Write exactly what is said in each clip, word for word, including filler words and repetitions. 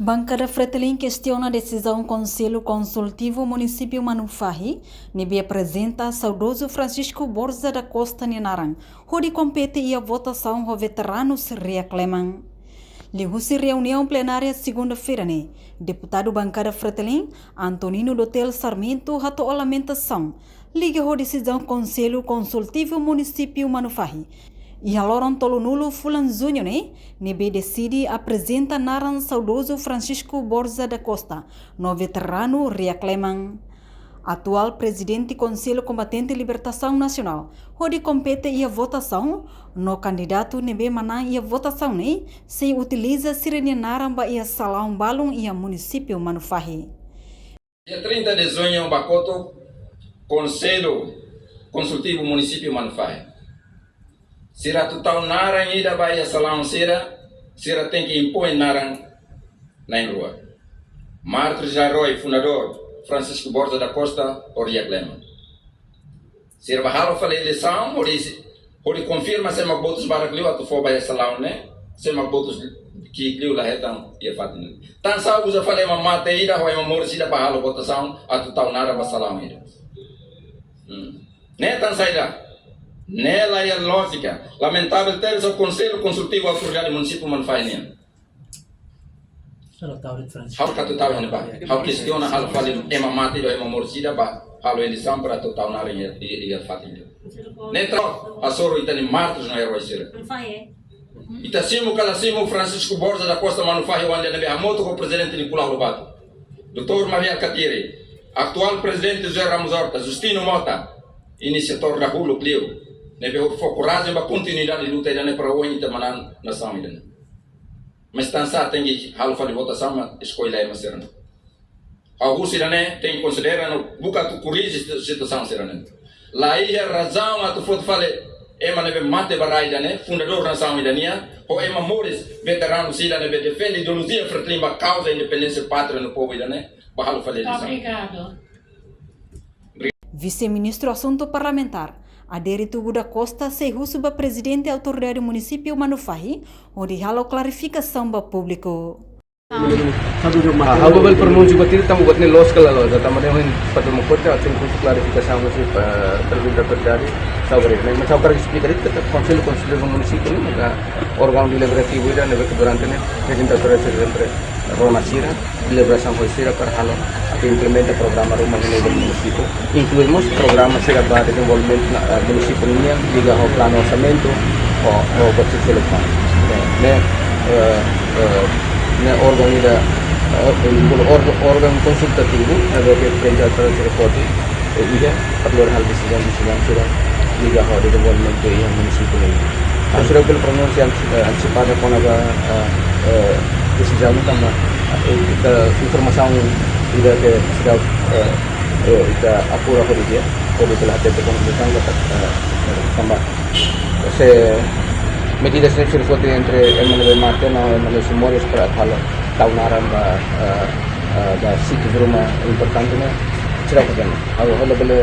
Bankada Fretilin kestiona desizaun Konsellu Konsultivu Munisípiu Manufahi ne'ebé aprezenta saudozu Francisco Borja da Costa nia naran hodi kompete iha votasaun ho veteranus Riak Leman. Liuhusi reuniaun plenária segunda-feira ne'e, deputadu bankada Fretilin, Antonino Dotel Sarmento, hato'o lamentasaun liga ho desizaun Konsellu Konsultivu Munisípiu Manufahi iha loron tolunulu fulan Juñu ne'e, ne'ebé deside aprezenta naran saudozu Francisco Borja da Costa no veteranu Riak Leman, atuál prezidente Konsellu Kombatente Libertasaun Nasionál, hodi kompete iha votasaun, no kandidatu ne'ebé manán iha votasaun ne'e sei utiliza sira-nia naran ba iha salaun balun iha Munisípiu Manufahi. Dia trinta de junho, ba kotuk Konsellu Konsultivu Munisípiu Manufahi. Sira atu tau naran ida ba iha salaun sira, sira tenke impoin naran na'in-rua. Mártir Herói fundadór, Francisco Borja da Costa, ho Riak Leman. Sira bá halo fali eleisaun, hodi, hodi konfirma sé mak votus barak liu atu fó ba iha salaun ne'e, sé mak votus ki'ik liu la hetan iha fatin ne'e. Tansá uza fali ema mate ida, ho ema moris ida bá halo votasaun, atu tau naran ba salaun ida. Hmm. Ne'e tansá ida. Ne'e la iha lójika. Lamentavel tebes ho Konsellu Konsultivu Autoridade Munisípiu Manufahi nian. Ha'u ka atu tau iha ne'ebá. Ha'u kestiona halo fali ema mate ida, ema moris ida bá halo eleisaun para atu tau naran iha, iha, iha fatin ida. Ne'e tau, hasoru ita-nia mártir no erói sira. Ita simu ka la simu Francisco Borja da Costa Manufahi, oan ida ne'ebé hamutuk ho prezidente Nicolau Lobato, doutór Mari Alkatiri, atuál prezidente José Ramos Horta, Justino Mota, inisiatór dahuluk liu, ne'ebé fó korajen ba kontinuidade luta ida ne'e para ohin ita manán nasaun ida ne'e. Mas tansá tenke halo fali votasaun mak eskolla ema sira-ne'e. Ha'u husu ida-ne'e, tenke konsidera no buka atu korrije situ-, situasaun sira-ne'e. La iha razaun atu foti fali ema ne'ebé mate ba rai ida-ne'e, fundadór nasaun ida nian, ho ema moris, veteranu sira ne'ebé defende ideolojia Fretilin ba kauza independénsia pátria no povu ida-ne'e, bá halo fali eleisaun. Obrigado. Vise-Ministru Asuntu Parlamentár, Adérito Buda Costa, sei husu ba Prezidente Autoridade Munisípiu Manufahi, hodi halo klarifikasaun ba públiku. Ah, ha'u bele pronúnsia buat ida, tanba buat ne'e loos ka la loos, tanba ne'e ohin para toma konta, atu husu klarifikasaun husi, eh, Prezidente Autoridade, saida mak, ne'e, mas ha'u hakarak esplika de'it katak Konsellu Konsultivu Munisípiu ne'e maka órgaun deliberativu ida ne'ebé ke durante ne'e Prezidente Autoridade sempre rona sira, deliberasaun ho sira para halo atu implementa programa ruma iha nivel munisípiu, inklui mós programa sira ba dezenvolvimentu na, eh, munisípiu nian, liga ho planu orsamentu, ho, ho buat seluk-seluk. Ne'e, eh, eh, ne'e órgaun ida, eh, órgaun, órgaun konsultativu, ne'ebé ke Prezidente Autoridade sira pode, eh, iha, para lori halo desizaun, desizaun sira liga ho dezenvolvimentu iha munisípiu nian. Ha'u seidauk bele pronúnsia, eh, antesipada kona-ba, eh, eh, desizaun ne'e tanba, eh, ita informasaun ida ke seidauk, eh, eh, ita apura hodi dia, hodi bele hatete kona-ba desizaun katak, eh, tanba se medida sira foti entre ema ne'ebé mate no ema ne'ebé sei moris para halo tau naran ba, eh, eh, ba sítiu ruma importante ne'e, seidauk bele. Ha'u, ha'u la bele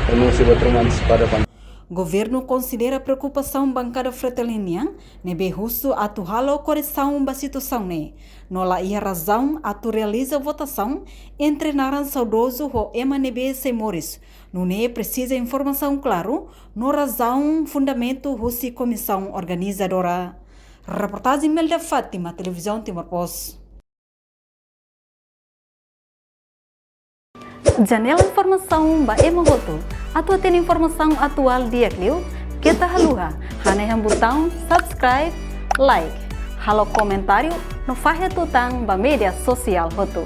pronúnsia buat ruma antesipada kona-ba. Governu konsidera preokupasaun bankada Fretilin nian ne'ebé husu atu halo korresaun ba situasaun ne'e, no la iha razaun atu realiza votasaun entre naran saudozu ho ema ne'ebé sei moris. Nune'e presiza informasaun klaru no razaun fundamentu husi komisaun organizadora. Reportajen Melda Fátima, Televizaun Timor Post. Janela informasaun ba ema hotu. Atu hatene informasaun atuál di'ak liu, keta haluha hanehan butaun subscribe, like, halo komentáriu no fahe tutan ba média sosiál hotu.